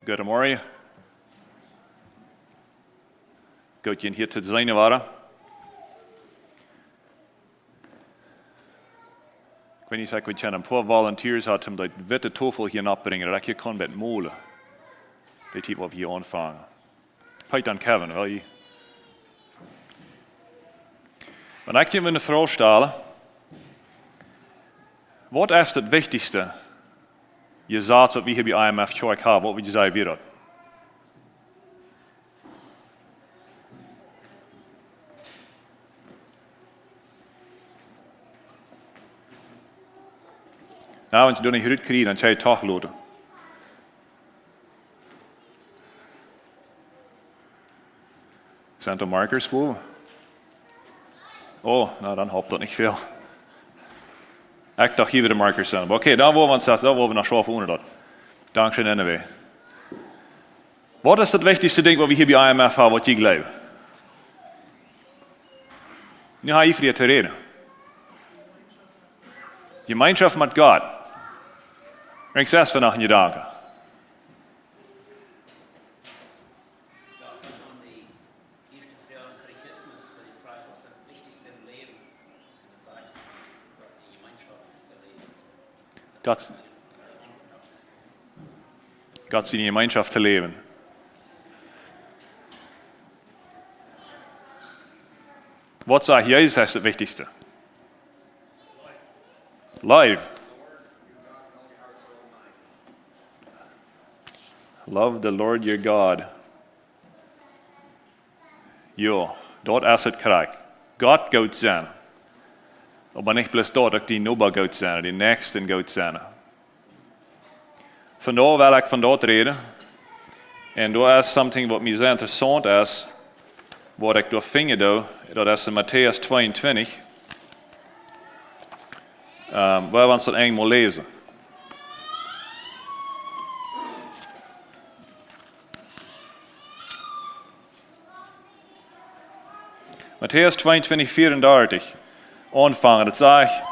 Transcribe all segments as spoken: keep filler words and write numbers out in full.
Goodemorjen. Goot, junt hia to seenen, wada. Ekj weet nich, ekj wudd kjennen een poa volunteers haben, om dee witte Tofel hia nopp to brinjen, daut ekj hia kaun met molen. Dee Tiet, wua wie hia aunfangen. Peter un Kevin, well jie? Wan ekj junt eene Froag stal, waut es daut wichtichste Jesaz, waut wie hia bie I M F Kjoakj haben, waut wudd jie sajen, wia daut? Na, wan jie daut nich rutkjrieen, dan kjenn jie daut loten. Sent doa markers bowen? Oh, na, dan halpt daut nich väl. Ekj docht, hia wia de markers sent. Oba okay, dan woa wie ons, dan woa wie noch schaufen onen daut. Dankscheen, anyway. Waut es daut wichtichste Dinkj, waut wie hia bie I M F haben, waut jie jleewen? Nu hab jie frie to räden. Jemeenschoft met Gott. Brinjt daut fa noch een Jedanken. Gott, Gott siene Jemeenschoft to läwen. Waut sajcht Jesus es daut wichtichste? Leew. Love the Lord your God. Jo, daut es daut krakjt. Gott goot sennen. Oba nich bloos daut, uk dien Noba goot sennen, dän Näakjsten goot sennen. Vondoag well ekj von daut räden. Un doa es something, waut mie sea interessaunt es, waut ekj doa finjen doo, daut es en Matäus tweeuntwintich. Ähm, woa wie ons daut eemol läsen. Matäus tweeuntwintich, vieaundartich aunfangen. Daut sajcht: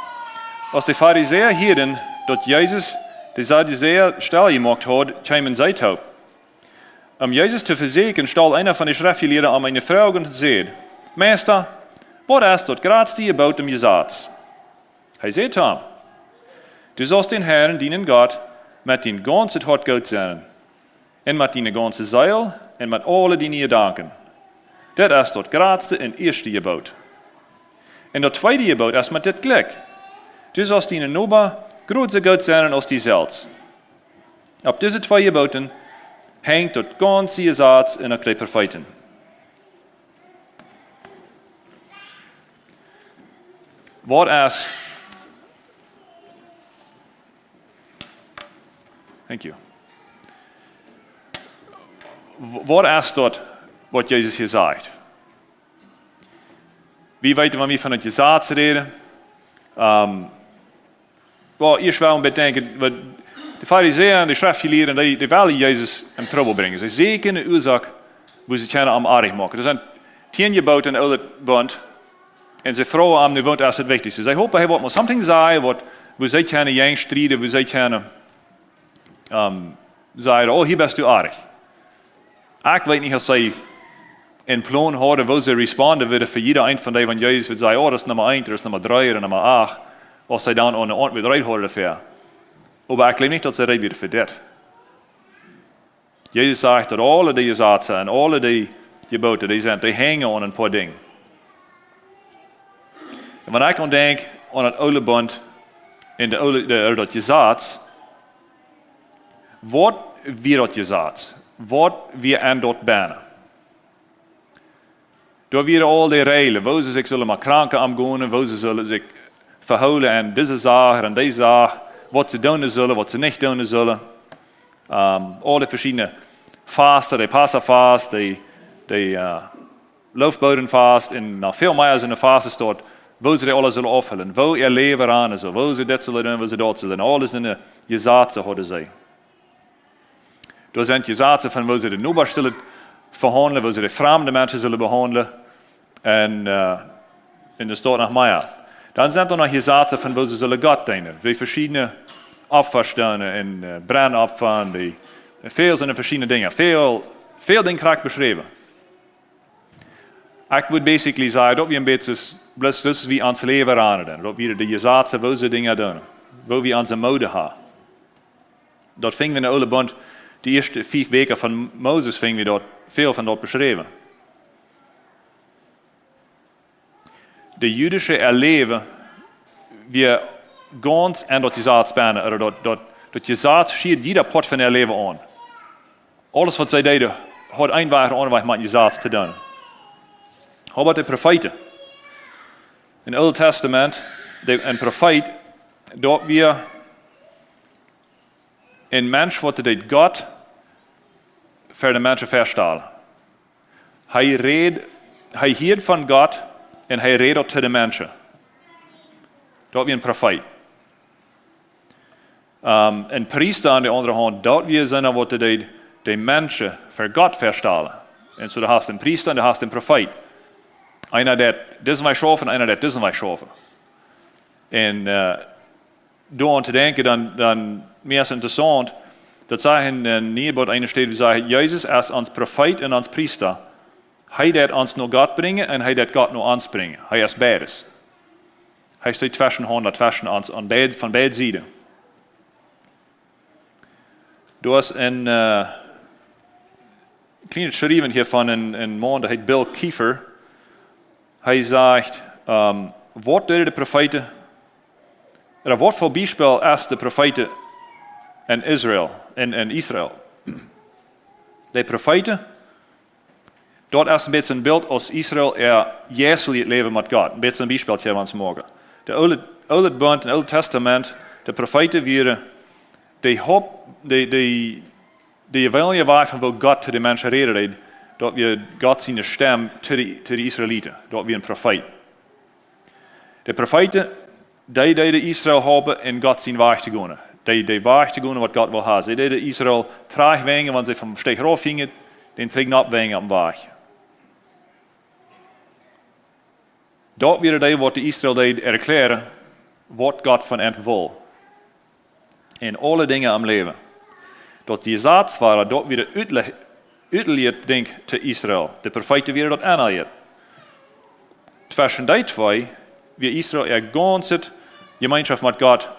Aus de Farisäa hieeden, daut Jesus de Saduzäa stell jemoakt haud, kjeemen see toop. Om Jesus to vesieekjen, stald eena von de Schreftjelieede am eene Froag un säd: Meista, waut es daut jratste Jeboot em Jesaz? Hee säd to am: Du saust dän Herrn, dienen Gott, met dien gaunzet Hoat goot sennen, un met diene gaunze Seel, un met aule diene Jedanken. Dit es daut jratste un ieeschte Jeboot. Un daut tweede Jeboot es met dit jlikj: Du saust dienen Noba jrod soo goot sennen aus die selfst. Opp dise twee Jebooten henjt daut gaunze Jesaz un uk de Profeeten. Waut es, thank you. Wa-, waut es daut, waut Jesus hia sajcht? Wie weeten, wan wie von daut Jesaz räden, ähm, well, ieescht well wie bedenkjen, waut de Farisäa un de Schreftjelieede, dee, dee wellen Jesus en Trubbel brinjen. See sieekjen eene Uasoak, woo see kjennen am oajch moaken. Doa sent tieen Jebooten em Oolen Bunt. Un see froagen am nu, waut es daut wichtichste. See hopen, hee woat mol something sajen, waut, woo see kjennen jäajen strieden, woo see kjennen, ähm, sajen: Oh, hia best du oajch. Ekj weet nich, aus see een Plon hauden, woo see responden wudden fa jieda eent von dee, wan Jesus wudd sajen: Oh, daut es Numma eent, daut es Numma dree, ooda Numma acht. Aus see dan aun de Auntwuat reed hauden doafäa. Oba ekj jleew nich, daut see reed wieren fa dit. Jesus sajcht, daut aule dee Jesazen un aule dee Jebooten, dee sent, dee henjen aun een poa Dinja. Un wan ekj aun denkj, aun daut Oolen Bunt un de oole, de, daut Jesaz, waut wia daut Jesaz? Waut wia en daut bennen? Doa wieren aul dee Räajlen, woo see sikj sullen met Kranke omgonen, woo see sullen sikj vehoolen aun dise Sach, aun dee Sach, waut see doonen sullen, waut see nich doonen sullen. Ähm, aule veschiedne Fasten, de Passafast, de, de, äh, Loofbodenfast un noch väl mea, soone Fasten doa, woo see dee aule sullen aufhoolen, woo äa Läwen ranen sull, woo see dit sullen doonen, woo see daut sullen doonen. Aule soone Jesazen hauden see. Doa sent Jesazen von woo see de Nobasch sullen vehaundlen, woo see de framde Menschen sullen behaundlen. Un, äh, un doa steit noch mea. Dan sent doa noch Jesazen von woo see sullen Gott deenen. Dee veschiedne Opfa stonen un, äh, Brennopfa un dee Un väl sent veschiedne Dinja. Väl, väl Dinja krakjt beschräwen. Ekj wudd basically sajen, daut wie een bät bloos, daut wie ons Läwen ranen, daut wie de Jesazen, woo see Dinja doonen, woo wie onse Mood haben. Daut finjen wie en de Oole Bunt, de ieeschte fief Bieekja von Moses finjen wie daut, väl von daut beschräwen. De jüdische äa Läwen wia gaunz aun daut Jesaz bennen, ooda daut, daut, daut Jesaz schieed jieda Poat von äa Läwen aun. Aules waut see deeden, haud een Wajch ooda aundren Wajch met Jesaz to doonen. Oba de Profeeten. Em Oolen Tastament, de, een Profeet, daut wia een Mensch, waut deed Gott fa de Menschen faststalen. Hee räd, hee hieed von Gott un hee räd daut to de Menschen. Daut wia een Profeet. Ähm, een Priesta aun de aundre Haunt, daut wia eena, waut deed de Menschen fa Gott faststalen. Un soo, du hast een Priesta un du hast een Profeet. Eena deit disen Wajch schaufen, eena deit disen Wajch schaufen. Un, äh, doaraun to denkjen, dan, dan mie es interessaunt, daut sajcht en, en Niee Bund aun eene Städ, wie sajen, Jesus es ons Profeet un ons Priesta. Hee deit ons no Gott brinjen un hee deit Gott no ons brinjen. Hee es beides. Hee steit tweschen, haundelt tweschen ons, aun beid, von beid Sieden. Doa es een, äh, kjlienet Schriewen hia von een, een Maun, dee heet Bill Keefer. Hee sajcht, ähm, waut deeden de Profeeten, ooda waut fa Biespel es de Profeeten en Israel, en, en Israel? De Profeeten, daut es een bät een Bilt aus Israel äa jeistlichet Läwen met Gott. Een bät een Biespel, waut wie ons moaken. De Oole, Oole Bund, em Oolen Tastament, de Profeeten wieren de Haupt, de, de, de jeweenlje Wajch von woo Gott to de Menschen räden deed, daut wia Gott siene Stemm to de, to de Israeliten. Daut wia een Profeet. De Profeeten, dee deeden Israel halpen en Gott sienen Wajch to gonen. Dee, dee Wajch to gonen, waut Gott well haben. See deeden Israel trigj wenjen, wan see vom Stich rauf jinjen, dän trigj nopp wenjen opp dän Wajch. Daut wieren dee, waut de Israel deeden erkjlären, waut Gott von an well. En aule Dinja aum Läwen. Daut Jesaz wia, daut wia de utle-, utliet Dinkj to Israel. De Profeeten wieren daut aunjelieet. Tweschen dee twee wia Israel äa gaunze Jemeenschoft met Gott,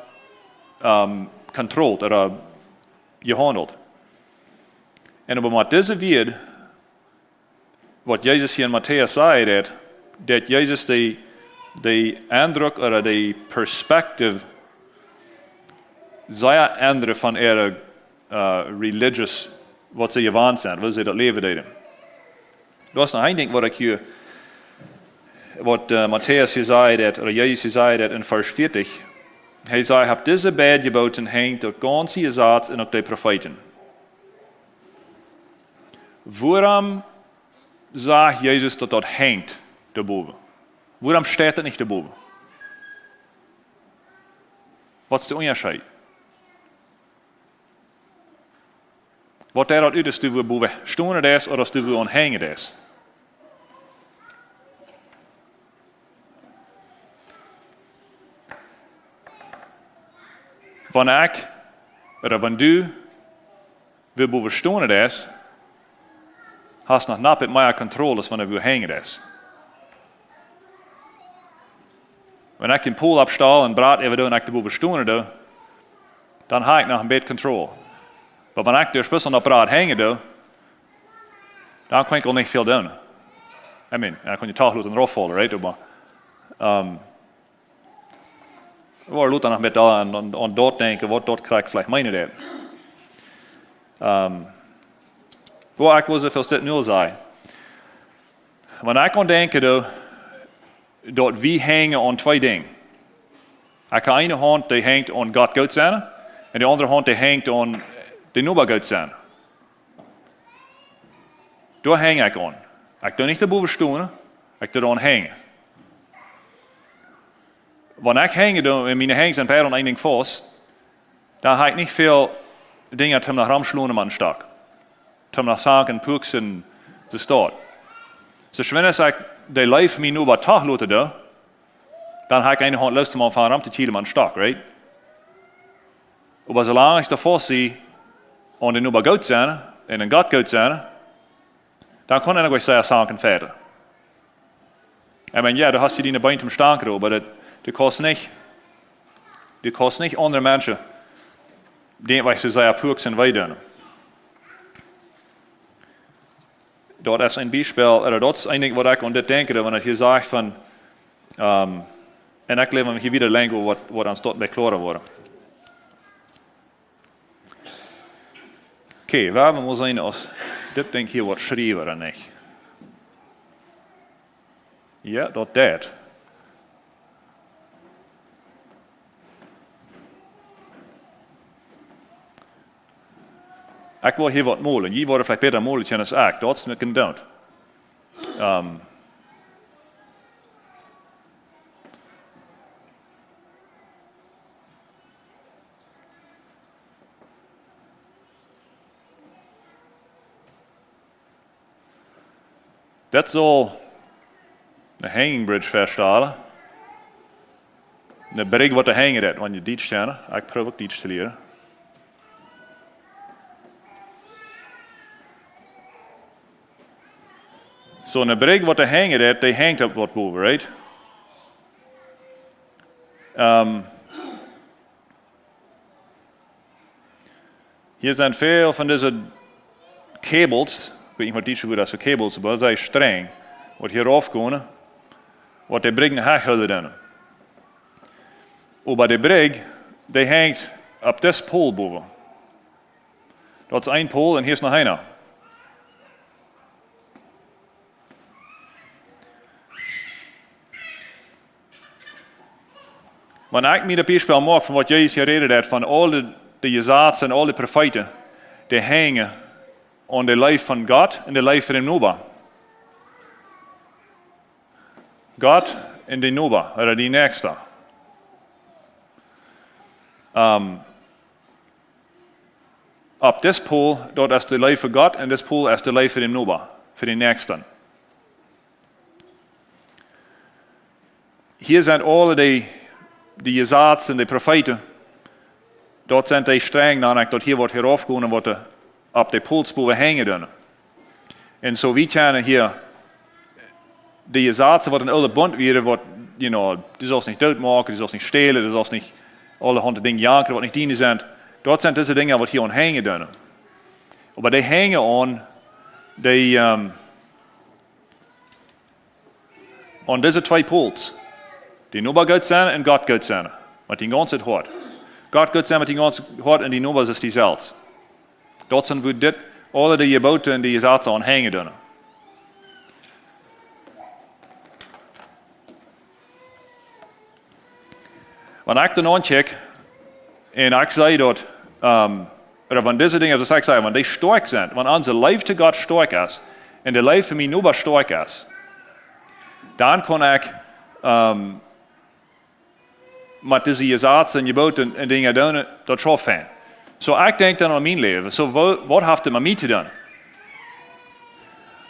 ähm, kontrolleet ooda jehaundelt. Un oba met dise Wieed, waut Jesus hia en Matäus säd, daut, daut Jesus de, de Eindruck ooda de Perspective sea endren von äare, äh, religious, waut see jewant sent, woo see daut Läwen deeden. Daut es noch een Dinkj, waut ekj hia, waut, äh, Matäus hia säd, daut, ooda Jesus hia säd, daut en Varsch vieetich. Hee säd: "Opp dise beid Jeboten henjt daut gaunze Jesaz un uk de Profeeten." Wuarom sajcht Jesus, daut daut henjt doa bowen? Wuarom steit daut nich doa bowen? Waut es de Unjascheet? Waut deit daut ut, aus du wua bowen stonen deist ooda aus du wua aun henjen deist? Wan ekj, ooda wan du wua bowen stonen deist, hast noch nich mea Kontroll aus wan du wua henjen deist. Wan ekj dän Pool oppstal un Brat äwa doo un ekj doa bowen stonen doo, dan hab ekj noch een bät Kontroll. Oba wan ekj doa bloos aun daut Brat henjen doo, dan kaun ekj uk nich väl doonen. I mean, dan kaun ekj toch lota rauf faulen, right? Oba, ähm, wie lota noch met aun, aun, aun daut denkjen, waut daut krakjt veleicht meenen deit. Ähm, woo ekj well soo väl Stekj nu sajen. Wan ekj aun denkj, daut, daut wie henjen aun twee Dinja. Ekj hab eene Haunt, dee henjt aun Gott goot sennen, un de aundre Haunt, dee henjt aun de Noba goot sennen. Doa henj ekj aun. Ekj doo nich doa bowen stonen, ekj doo aun henjen. Wan ekj henjen doo un miene Henj sent beid aun een Dinkj faust, dan hab ekj nich väl Dinja toom noch romschlonen met een Stock. Toom noch zanken, puksen, soo waut. Soo schwind aus ekj de Leew mien Noba toch loten doo, dan hab ekj eene Haunt Lust om aunfangen rom to kjielen met een Stock, right? Oba soo lang ekj doa faust sie, aun dän Noba goot sennen un aun Gott goot sennen, dan kaun eena uk sea sank un feiten. Ekj meen, jo, du hast hia diene Been toom stanken, oba daut, du kaust nich, du kaust nich aundre Menschen, dee, waut ekj soo saj, puaksen un wee doonen. Daut es een Biespel, ooda daut es een Dinkj, waut ekj aun dit denkjen deed, wan ekj hia saj von, ehm, un ekj jleew, wan wie hia wieda lenjen, woat, woat ons daut mea kloa woaren. Okay, wie haben mol seenen, aus dit Dinkj hia woat schriewen ooda nich. Jo, daut deit. Ekj well hia waut molen. Jie woaren veleicht bäta molen kjennen aus ekj. Daut es nich jedoont. Ehm, Dit saul eene hanging bridge väastalen. Eene Brigj, waut doa henjen deit, wan jie Dietsch kjennen. Ekj proow uk Dietsch to lieren. Soo, eene Brigj, waut doa henjen deit, dee henjt opp waut bowen, right? Ehm, Hia sent väl von dise Kabels, ekj weet nich, waut daut Dietsche Wuat es fa Kabels, oba see Strenj, waut hia rauf gonen, waut de Brigj hoolen doonen. Oba de Brigj, dee henjt opp disen Pol bowen. Daut es een Pol un hia es noch eena. Wan ekj mie daut Biespel moak von waut Jesus jerät haft, von aul de, de Jesazen un aul de Profeeten, dee henjen aun de Leew von Gott un de Leew von dän Noba. Gott un dän Noba, ooda dän Näakjsten. Ehm, opp disen Pol, daut es de Leew fa Gott, un disen Pol es de Leew fa dän Noba, fa dän Näakjsten. Hia sent aul de, de Jesazen un de Profeeten, daut sent de Strenj, dan ekj daut hia woat hia rauf gonen, waut doa opp de Pols bowen henjen doonen. Un soo, wie kjennen hia de Jesazen, waut em oolen Bunt wieren, waut, you know, du saust nich doot moaken, du saust nich stälen, du saust nich aulahaunt Dinja jankren, waut nich diene sent. Daut sent dise Dinja, waut hia aun henjen doonen. Oba dee henjen aun, dee, ehm, aun dise twee Pols. Dän Noba goot sennen un Gott goot sennen. Met dien gaunzet Hoat. Gott goot sennen met dien gaunzet Hoat un dän Noba soo aus die selfst. Daut sent, wua dit, aul de Jeboten un de Jesazen aun henjen doonen. Wan ekj dan aunkjikj, un ekj saj daut, ehm, ooda wan dise Dinja, soo aus ekj saj, wan dee stoakj sent, wan onse Leew to Gott stoakj es, un de Leew fa mienen Noba stoakj es, dan kaun ekj, ehm, met dise Jesazen un Jeboten un, un Dinja doonen, daut schauft fein. Soo, ekj denkj dan aun mien Läwen. Soo, woo, waut haft dit met mie to doonen?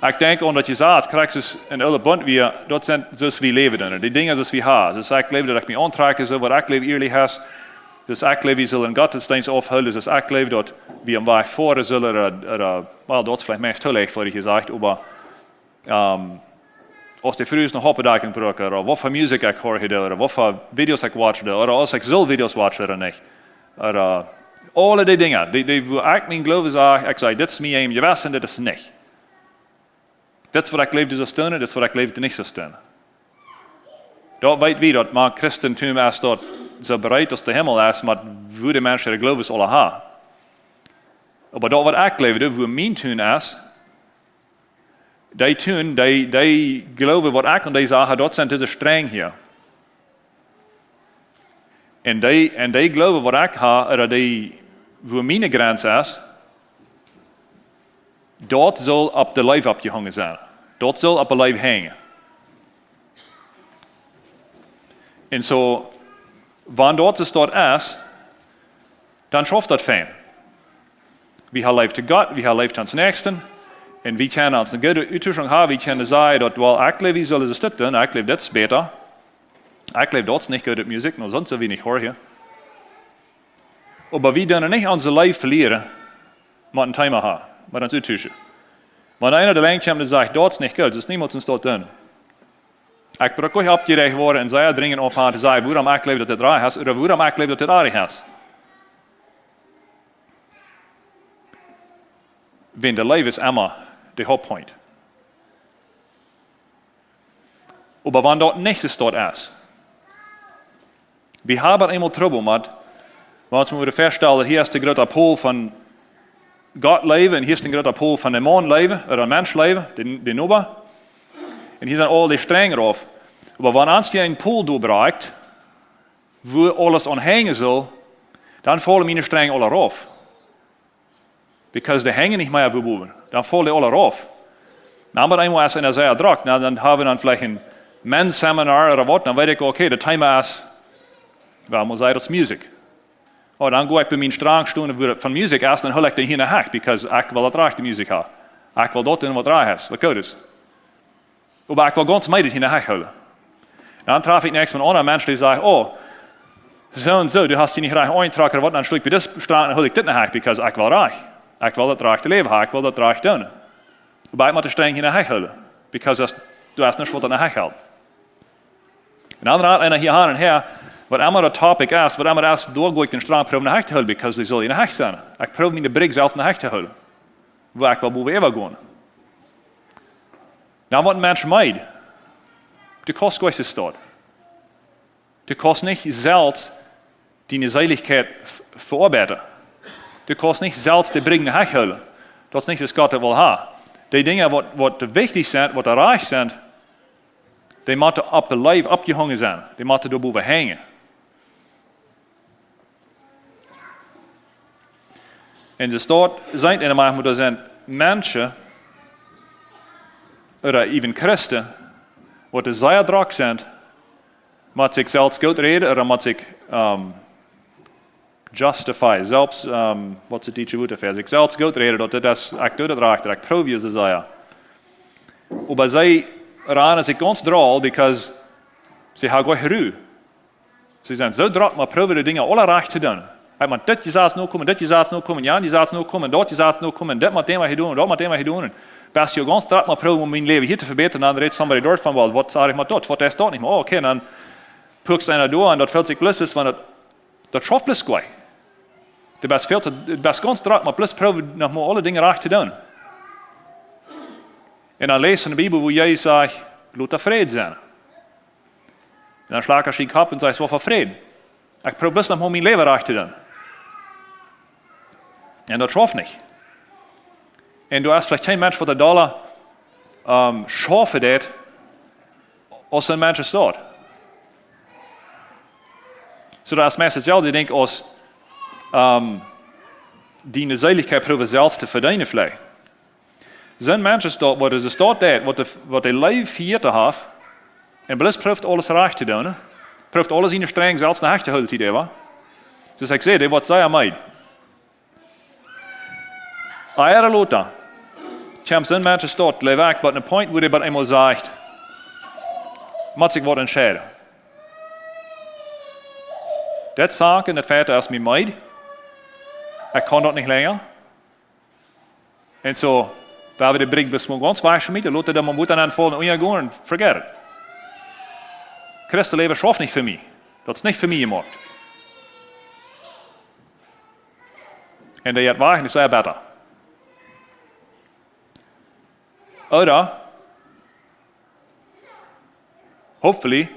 Ekj denkj aun daut Jesaz, krakjt soo aus em oolen Bunt wia, daut sent soo aus wie läwen doonen. Dee Dinja soo aus wie haben. Soo aus ekj jleew daut ekj mie auntrakjen saul, waut ekj jleew ierlich es. Soo aus ekj jleew, wie sellen Gottesdeenst aufhoolen. Soo aus ekj jleew daut wie aum Wajch foaren sellen, ooda, ooda, well, daut es veleicht meist too leicht, waut ekj hia saj, oba ehm, aus de Frues ne Hoppedakjunk brucken, ooda waut fa Musikj ekj horchen doo, ooda waut fa Videos ekj watchen doo, ooda aus ekj saul Videos watchen ooda nich. Ooda aule dee Dinja, dee, dee, wua ekj mien Gloowen saj, ekj saj, dit es mie em Jewessen, dit es nich. Dit es waut ekj jleew, du saust doonen, dit es waut ekj jleew, du nich saust doonen. Daut weet wie, daut mank Christentum es daut soo breet aus de Himmel es, met wua de Menschen äa Gloowen aula haben. Oba daut waut ekj jleew, daut wua mien Tun es, dee Tun, dee, dee Gloowen waut ekj aun dee Sach hab, daut sent dise Strenj hia. Un dee, un dee Gloowen waut ekj hab, ooda dee, wua miene Grenz es, daut saul opp de Leew oppjehongen sennen. Daut saul opp de Leew henjen. Un soo, wan daut soo es, dan schauft daut fein. Wie haben Leew to Gott, wie haben Leew to onsen Näakjsten. Un wie kjennen ons eene goode Uttuschunk haben, wie kjennen sajen, daut, well, ekj jleew, wie sellen dit doonen, ekj jleew, dit es bäta. Ekj jleew, daut es nich goode Musikj, no, sest sell wie nich horchen. Oba wie doonen nich onse Leew velieren, met een Thema haben, met ons uttuschen. Wan eena de Lenj kjemt un sajcht, daut es nich goot, daut es niemols een Stoot doonen. Ekj bruck nich oppjerajcht woaren un sea drinjent aunfangen to sajen, wuarom ekj jleew daut dit rajcht es, ooda wuarom ekj jleew daut dit oajch es. Wiels de Leew es emma de Hauptpunkt. Oba wan daut nich soo es, wie haben eemol Trubbel met, wan wie ons mol faststalen, hia es de groote Pool von Gott läwen un hia es de groote Pool von de Maun läwen, ooda Mensch läwen, de, de Noba. Un hia sent aul de Strenj rauf. Oba wan ons hia een Pool doabrakjt, wua aules aun henjen saul, dan faulen miene Strenj aula rauf. Because dee henjen nich mea wua bowen. Dan faulen dee aula rauf. Dan opp eemol es eena sea drock. Na, dan haben wie dan veleicht een Men's Seminar ooda waut. Dan weet ekj, okay, daut Thema es, well, wie sajen daut es Musik. Oh, dan go ekj bie mienen Strenj stonen, wua daut von Musik es, dan hool ekj dän hia no Hecht, because ekj well daut rajchte Musik haben. Ekj well daut doonen waut rajcht es, waut goot es. Oba ekj well gaunz mie dit hia no Hecht hoolen. Dan traf ekj näakjstet een aundren Mensch, dee sajcht, oh, soo un soo, du hast die nich rajcht aunjetrocken, waut, dan sto ekj bie disen Strenj un hool ekj dit no Hecht, because ekj well rajcht. Ekj well daut rajchte Läwen haben, ekj well daut rajcht doonen. Oba ekj mott dän Strenj hia no Hecht hoolen, because daut, du hast nich waut no Hecht hoolen. Un dan rant eena hia han un häa, waut emma daut Topic es, waut emma daut es, doa go ekj dän Strenj proowen no Hecht to hoolen, because dee saul hia no Hecht sennen. Ekj proow miene Brigj selfst no Hecht to hoolen, wua ekj well bowen äwa gonen. Dan woat een Mensch meed. Du kaust nich soo stonen. Du kaust nich selfst diene Seelichkjeit v-, veoabeiden. Du kaust nich selfst de Brigj no Hecht hoolen. Daut es nich waut Gott well haben. Dee Dinja waut, waut wichtich sent, waut rajcht sent, dee motten opp de Leew oppjehongen sennen. Dee motten doa bowen henjen. Un soo stonen, sent en de Macht, daut sent Menschen, ooda even Christen, waut sea drock sent, met sikj selfst goot räden, ooda met sikj, ähm, justify, selfst, ähm, waut es daut dietsche Wuat doafäa, sikj selfst goot räden, daut dit es, ekj doo daut rajchte, ekj proow daut sea. Oba see ranen sikj gaunz droll, because see haben goa Ru. See sent soo drock, mau proowen de Dinja aula rajcht to doonen. Ekj mott dit Jesaz nokomen, dit Jesaz nokomen, jan Jesaz nokomen, daut Jesaz nokomen, dit mott däm hia doonen, daut mott däm hia doonen. Best du gaunz drock, mau proowen om mien Läwen hia to vebätren, dan rät somebody doa von, well, waut saj ekj met daut, waut es daut nich mea? Oh, okay, dan puakst eena doa un daut felt sikj bloos, wan daut, daut schauft bloos goa. Du best väl to, du best gaunz drock, mau bloos proowen noch mau aule Dinja rajcht to doonen. Un dan läst du en de Bibel, wua Jesus sajcht, lot tofräd sennen. Un dan schlajcht hee sienen Kopp un sajcht, waut fa Fräd. Ekj proow bloos noch mau mien Läwen rajcht to doonen. Un daut schauft nich. Un du hast veleicht kjeen Mensch, waut doa dolla, ähm, schaufen deit, aus een Mensch es doa. Soo daut es meist daut selwje, ekj denkj, aus, ähm, diene Seelichkjeit proowen selfst to vedeenen veleicht. Sent Menschen doa, waut es doa deit, waut de, waut de Leew vejäten haft, un bloos prooft aules rajcht to doonen, prooft aule siene Strenj selfst no Hecht to hoolen, dee, wa? Soo aus ekj säd, dee woat sea meed. Ea ooda lota, kjemt soon Mensch doa, jleew ekj, bat een Punkt, wua dee bat eemol sajcht, mott sikj waut entscheiden. Dit Saken, daut Fält es mie meed. Ekj kaun daut nich lenja. Un soo, wan wie de Brigj bloos mau gaunz wajchschmieten, lot dee mau Wota nenfaulen un unjagonen, forget it. Christenläwen schauft nich fa mie. Daut es nich fa mie jemoakt. Un dee jeit wajch un es sea betta. Ooda, hopefully,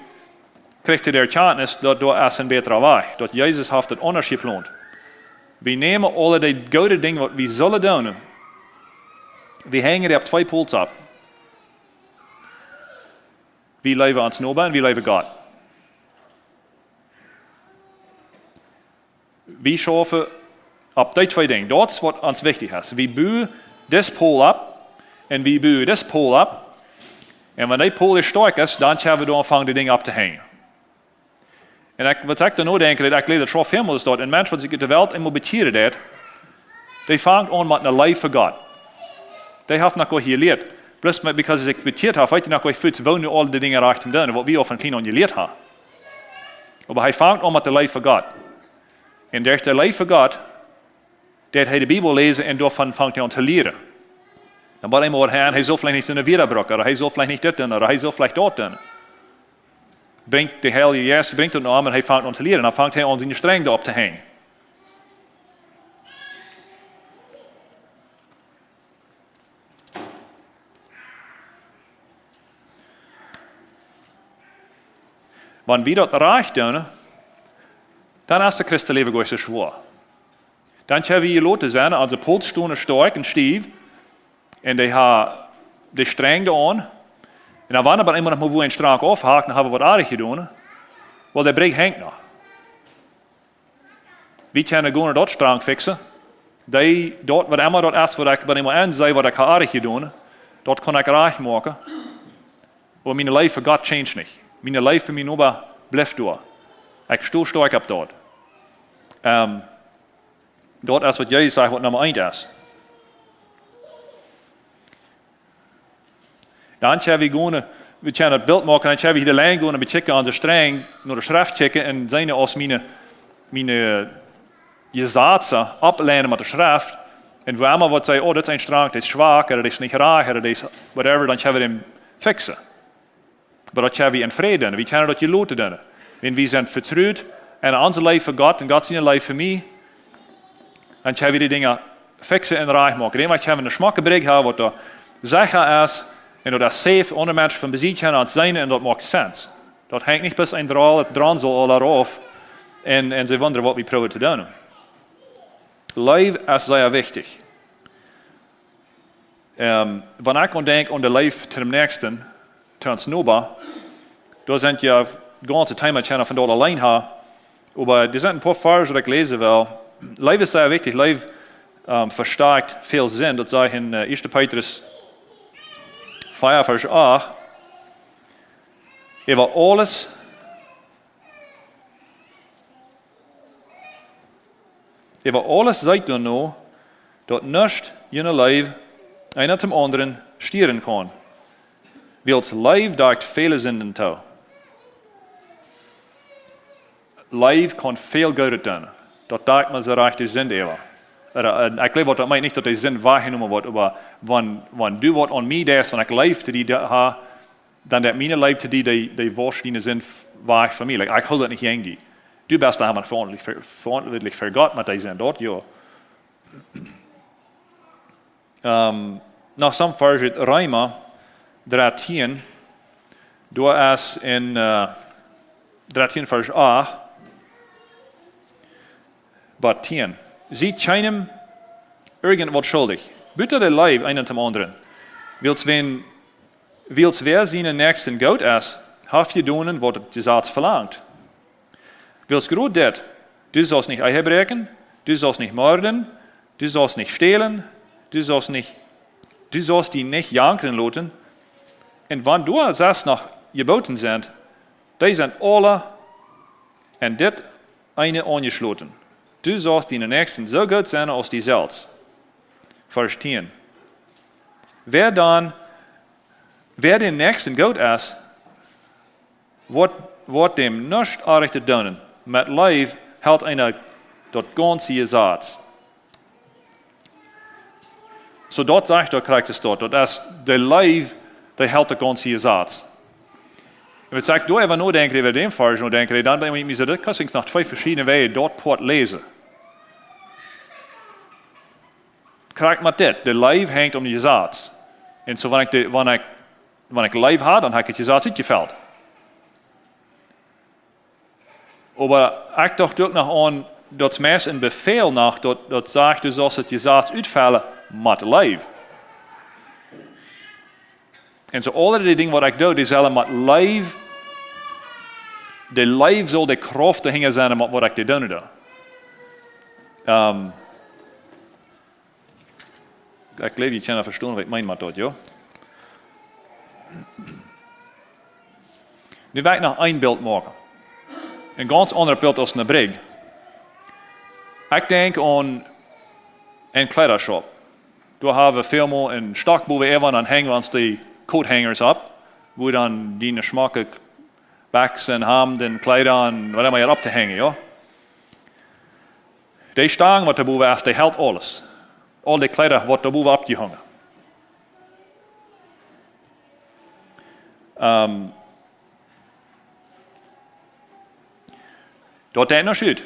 kjricht hee de Erkjantnis, daut doa es een bätra Wajch, daut Jesus haft daut aundasch jeplont. Wie nämen aule dee goode Dinja, waut wie sellen doonen, wie henjen dee opp twee Pols opp. Wie leewen ons Noba un wie leewen Gott. Wie schaufen opp dee twee Dinja. Daut es waut ons wichtich es. Wie buen dis Pol opp un wie buen dis Pol opp. Un wan dee Pol stoakj es, dan kjenn wie doa aunfangen, dee Dinja opptohenjen. Un ekj, waut ekj doa nu denkj, daut ekj jleew, daut soo väl mol es daut een Mensch, waut sikj ut de Welt eemol bekjieren deit, dee fangt aun met eene Leew fa Gott. Dee haft noch goanich jelieet. Bloos met, because hee bekjieet haft, weet hee noch goanich fuaz, woo nu aul dee Dinja rajcht to doonen, waut wie aul von kjlien aun jelieet haben. Oba hee fangt aun met de Leew fa Gott. Un derch de Leew fa Gott deit hee de Bibel läsen un doavon fangt hee aun to lieren. Dan woat eemol waut aun, hee saul veleicht nich soone Wieed brucken, ooda hee saul veleicht nich dit doonen, ooda hee saul veleicht daut doonen. Brinjt de Heilje Jeist, brinjt daut no am un hee fangt aun to lieren. Dan fangt hee aun, siene Strenj doaropp to henjen. Wan wie daut rajcht doonen, dan es daut Christenläwen goanich soo schwoa. Dan kjenn wie hia loten sennen, onse Polsen stonen stoakj un stiew, un dee haben de Strenj aun. Un dan, wan eena mau noch mol wua een Strenj aufhakt, dan hab wie waut oajch jedonen. Well, de Brigj henjt noch. Wie kjennen goanich daut Strenj fiksen. Dee, daut, waut emma daut es, waut ekj bie eemol aunsie, waut ekj hab oajch jedonen, daut kaun ekj rajcht moaken. Oba miene Leew fa Gott change nich. Miene Leew fa mienen Noba blift doa. Ekj sto stoakj opp daut. Ehm, daut es, waut Jesus sajcht, waut Numma eent es. Dan kjenn wie gonen, wie kjennen daut Bilt moaken, dan kjenn wie hia de Lien gonen un bekjikjen onse Strenj, no de Schreft kjikjen un seenen aus miene, miene Jesazen oppleinen met de Schreft. Un wua emma waut sajcht, oh, dit es een Strenj, dee es schwak, ooda dee es nich rajcht, ooda dee es whatever, dan kjenn wie dän fiksen. Oba daut kjenn wie en Fräd doonen, wie kjennen daut jeloten doonen. Wan wie sent vetrut aun onse Leew fa Gott un Gott siene Leew fa mie, dan kjenn wie dee Dinja fiksen un rajcht moaken. Dän Wajch kjenn wie eene schmocke Brigj haben, waut doa secha es un daut es safe, oone Menschen von besied kjennen ons seenen un daut moakt sense. Daut henjt nich bloos een Draul, daut Draul saul aul doarauf un, un see wundren, waut wie proowen to doonen. Leew es sea wichtich. Ehm, wan ekj aun denkj aun de Leew to dän Näakjsten, to ons Noba, doa sent jo gaunze Thema kjennen von daut auleen haben, oba doa sent een poa Varsch, waut ekj läsen well. Leew es sea wichtich. Leew, ehm, vestakjt väl Sind. Daut sajcht en, eh, Ieeschte Petrus vea, Varsch acht. Äwa aules, äwa aules seet doano, daut nuscht june Leew eena dän aundren stieren kaun. Wiels Leew dakjt väle Sinden too. Leew kaun väl Goodet doonen. Daut dakjt mau soo rajcht de Sind äwa. Ooda, eh, ekj jleew, waut daut meent, nich daut de Sind wajchjenomen woat, oba wan, wan du waut aun mie deist, wan ekj Leew to die ha, dan deit miene Leew to die, dee, dee wausch diene Sind wajch von mie. Like, ekj hool daut nich jäajen die. Du best doa mau veauntwuatlich fa, veauntwuatlich fa Gott met dee Sind, daut jo. Ehm, noch soon Varsch ut Reema dartieen, doa es en, eh, dartieen Varsch acht bat tieen. Siet kjeenem irjent waut schuldich, buta de Leew eena dän aundren. Wiels wäa, wiels wäa sienen Näakjsten goot es, haft jedonen, waut daut Jesaz velangt. Wiels jrod dit: Du saust nich Ehe bräakjen, du saust nich morden, du saust nich stälen, du saust nich, du saust die nich jankren loten. Un wan doa sest noch Jebooten sent, dee sent aula en dit eene aunjeschloten: Du saust dienen Näakjsten soo goot sennen aus die selfst. Varsch tieen. Wäa dan, wäa dän Näakjsten goot es, woat, woat däm nuscht Oajchtet doonen. Met Leew helt eena daut gaunze Jesaz. Soo daut sajcht daut krakjt daut. Daut es de Leew, dee helt daut gaunze Jesaz. Un wan ekj doa äwa nodenkj, äwa dän Varsch nodenkj, dan denkj ekj mie soo, daut kaun ekj noch twee veschiedne Wäaj daut Poat läsen. Krakjt met dit, de Leew henjt aum Jesaz. Un soo, wan ekj de, wan ekj, wan ekj Leew ha, dan hab ekj daut Jesaz utjefelt. Oba ekj docht uk noch aun, daut es meist een Befäl noch, daut, daut sajcht, du saust daut Jesaz utfellen met Leew. Un soo aule dee Dinja, waut ekj doo, dee sellen met Leew, de Leew saul de Krauft doahinja sennen, met waut ekj dee doonen doo. Ehm, ekj jleew, jie kjennen vestonen, waut ekj meen met daut, jo? Nu well ekj noch een Bilt moaken. Een gaunz aundret Bilt aus eene Brigj. Ekj denkj aun een Kjleedaschauf. Doa hab wie väl mol een Stock, wua wie äwa, dan henj wie ons dee Coat Hangers opp, wua dan dee schmocke Bekjsen, Hamden, Kjleeda un waut emma hia opp to henjen, jo? De Stang, waut doa bowen es, dee helt aules. Aul de Kjleeda, waut doa bowen oppjehongen. Ehm, daut deit nich ut,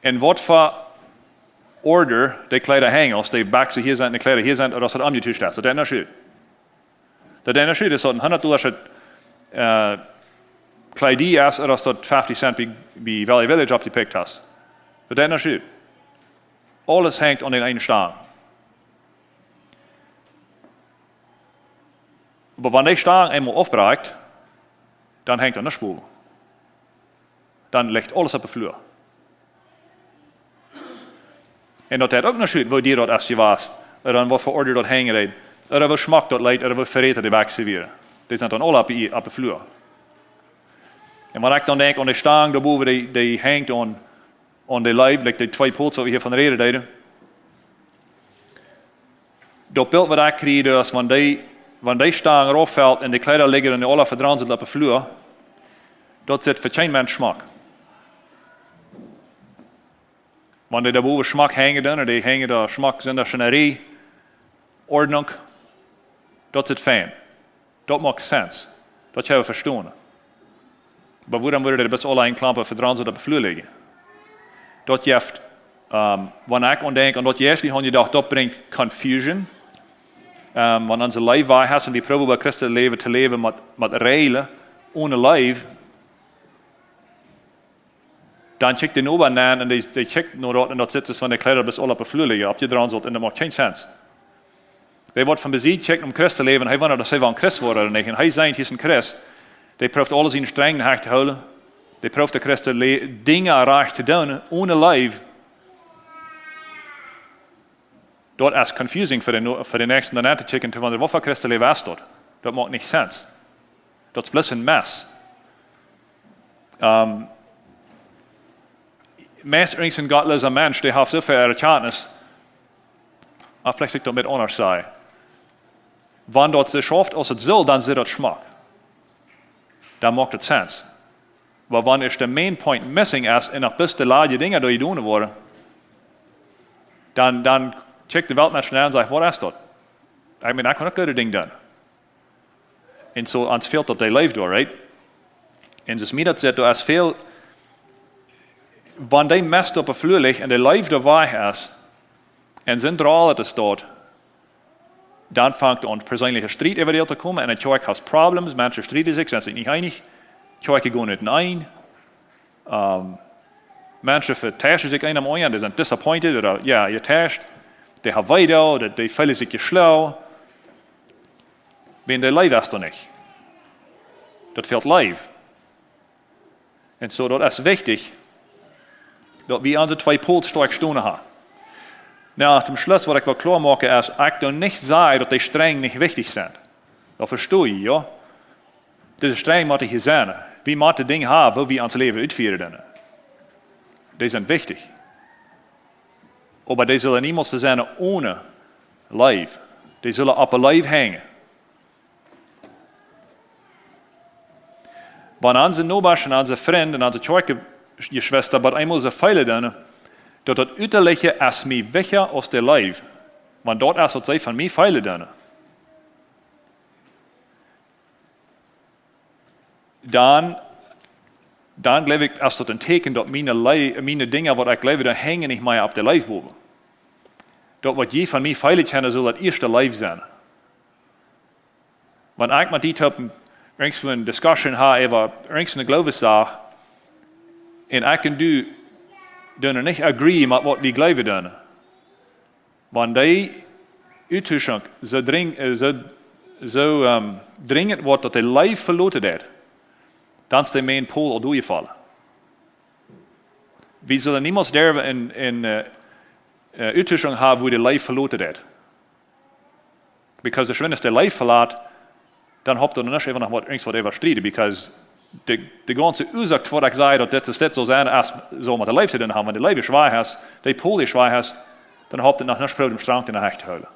en waut fa Order de Kjleeda henjen, aus de Boksen hia sent, de Kjleeda hia sent, ooda aus daut omjetuscht es. Daut deit nich ut. Daut deit nich ut, es daut een hundat Dolla, eh, Kjleeda es, ooda aus daut feftie Cent bie, bie Value Village oppjepikjt es. Daut deit nich ut. Aules henjt aun dän eenen Stang. Oba wan dee Stang eemol aufbrakjt, dan henjt doa nuscht bowen. Dan licht aules opp de Flua. En daut deit uk nich ut, woo dia daut es jewast, ooda aun waut fa Order daut henjen deed, ooda woo schmock daut leet, ooda woo verrätlich de Boksen wieren. Dee sent dan aul opp de, opp de Flua. En wan ekj dan denkj aun de Stang, doa bowen, dee, dee henjt aun, aun de Leew, like de twee Pols, waut wie hia von räden deeden. Daut Bilt, waut ekj kjrieech, es, wan dee, wan dee Stang rauffelt en de Kjleeda lijen en de aula vedronsen opp de Flua, daut sitt fa kjeen Mensch schmock. Wan dee doa bowen schmock henjen doonen, dee henjen doa schmock, sent doa scheen Ordnunk, daut sitt fein. Daut moakt sense. Daut kjenn wie vestonen. Oba wuarom wudden dee bloos aula en Klompen vedronsen opp de Flua lijen? Daut jeft, ehm, wan ekj aun denkj, aun daut Jeist, wie haben jedocht, daut brinjt confusion. Ehm, wan onse Leew wajch es un wie proowen bie Christen läwen to läwen met, met Räajlen, onen Leew, dan kjikjt de Noba nenn un dee, dee kjikjt no daut un daut sitt es, wan de Kjleeda bloos aula opp de Flua lijen, oppjedronsen, un daut moakt kjeen sense. Dee woat von besied kjikjen om Christ to läwen, hee wundat, aus hee woll een Christ woat ooda nich. Un hee sajcht, hia es een Christ. Dee proowt aule siene Strenj hia to hoolen. Dee proowt de Christen le-, Dinja rajcht to doonen, onen Leew. Daut es confusing fa de No-, fa de Näakjsten, dan aun to kjikjen, to wundren, waut fa Christenläwen es daut? Daut moakt nich sense. Daut es bloos een Mess. Ehm, meist irjent een gottlosa Mensch, dee haft soo väl Erkjantnis, oba veleicht saul ekj daut met aundasch sajen. Wan daut soo schauft aus et saul, dan sitt daut schmock. Dan moakt et sense. Oba wan es de main point missing es un noch bloos de ladje Dinja doa jedonen woaren, dan, dan kjikjt de Weltmensch nenn un sajcht, waut es daut? Ekj meen, ekj kaun uk goode Dinja doonen. Un soo, ons fält daut de Leew doa, right? Un soo aus mie daut sitt, doa es väl, wan dee Mess opp de Flua licht un de Leew doa wajch es, un sent doa aul daut es daut, dan fangt aun persenelja Striet äwa dee to komen un de Kjoakj haft Problems, Menschen strieden sikj, sent sikj nich eenich, Kjoakjen gonen utenaunda. Ehm, Menschen veteischen sikj eena aum aundren, dee sent disappointed, ooda, jo, jeteischt, dee haben Weedoag, dee, dee feelen sikj jeschlonen. Wiels de Leew es doa nich. Daut fält Leew. Un soo, daut es wichtich, daut wie onse twee Pols stoakj stonen haben. Nu, toom Schluss, waut ekj well kloa moaken es, ekj doo nich sajen, daut de Strenj nich wichtich sent. Daut vesto jie, jo? Dise Strenj motten hia sennen. Wie motten Dinja haben, woo wie ons Läwen utfieren doonen. Dee sent wichtich. Oba dee sellen niemols sennen onen Leew. Dee sellen opp de Leew henjen. Wan onse Nobasch un onse Frind un onse Kjoakjenjeschwista bie eemol soo feelen doonen, daut daut Utaliche es mie wichtja aus de Leew, wan daut es, waut see von mie feelen doonen, dan, dan jleew ekj, es daut een Tieekjen, daut miene Lei-, miene Dinja, waut ekj jleew, dee henjen nich mea opp de Leew bowen. Daut, waut jie von mie feelen kjennen, saul daut ieeschte Leew sennen. Wan ekj met die toop irjent eene Diskussion hab äwa irjent eene Gloowessach, un ekj un du doonen nich agree met waut wie jleewen doonen, wan dee Uttuschunk soo dring-, eh, soo, soo, ehm, drinjent woat, daut de Leew veloten deit, dan es de main Pol aul doafjefollen. Wie sellen niemols derwen eene, eene, eh, eh, Uttuschunk haben, wua de Leew veloten deit. Because aus wan de Leew velat, dan haft daut nich eefach noch waut, irjent waut äwa strieden, because de, de gaunze Uasoak, waut ekj saj, daut dit es, dit saul sennen, es, saul met de Leew to doonen haben, wan de Leew schwak es, de Pol schwak es, dan haft et noch nich Proow, dän Strenj en de Henj to hoolen.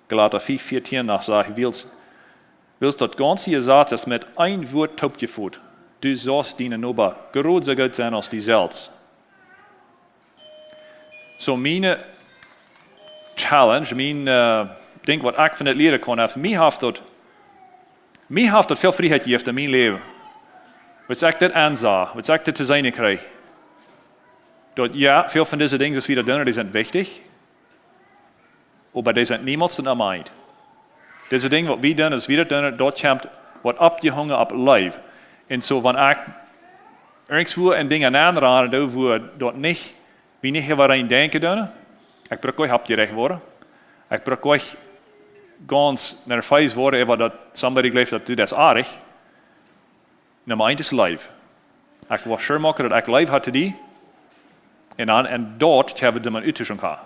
Galata fief vieetieen noch sajcht, wiels Wiels daut gaunze Jesaz es met een Wuat toopjefot: Du saust dienen Noba jrod soo goot sennen aus die selfst. Soo miene challenge, mien uh, Dinkj, waut ekj von dit lieren kaun, es, mie haft daut, mie haft daut väl Frieheit jejäft en mien Läwen. Waut ekj dit ensach, waut ekj dit to seenen kjrieech, daut, jo, väl von dise Dinja, waut wie doa doonen, dee sent wichtich, oba dee sent niemols daut Meint. Dise Dinja, waut wie doonen, waut wie doa doonen, daut kjemt, woat oppjehongen opp Leew. Un soo, wan ekj irjentwua en Dinja nenrannen doo, wua daut nich, wie nich äwa een denkjen doonen, ekj bruck nich oppjerecht woaren. Ekj bruck nich gaunz nervees woaren äwa daut somebody jleeft, daut du daut oajch. Numma eent es Leew. Ekj woa sure moaken, daut ekj Leew ha to die. Un dan, un daut, ekj hab de Utüschunk ha.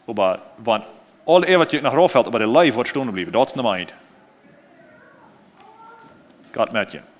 Oba wan aul waut noch rauffelt, oba de Leew woat stonen bliewen, daut es Numma eent. Gott met junt.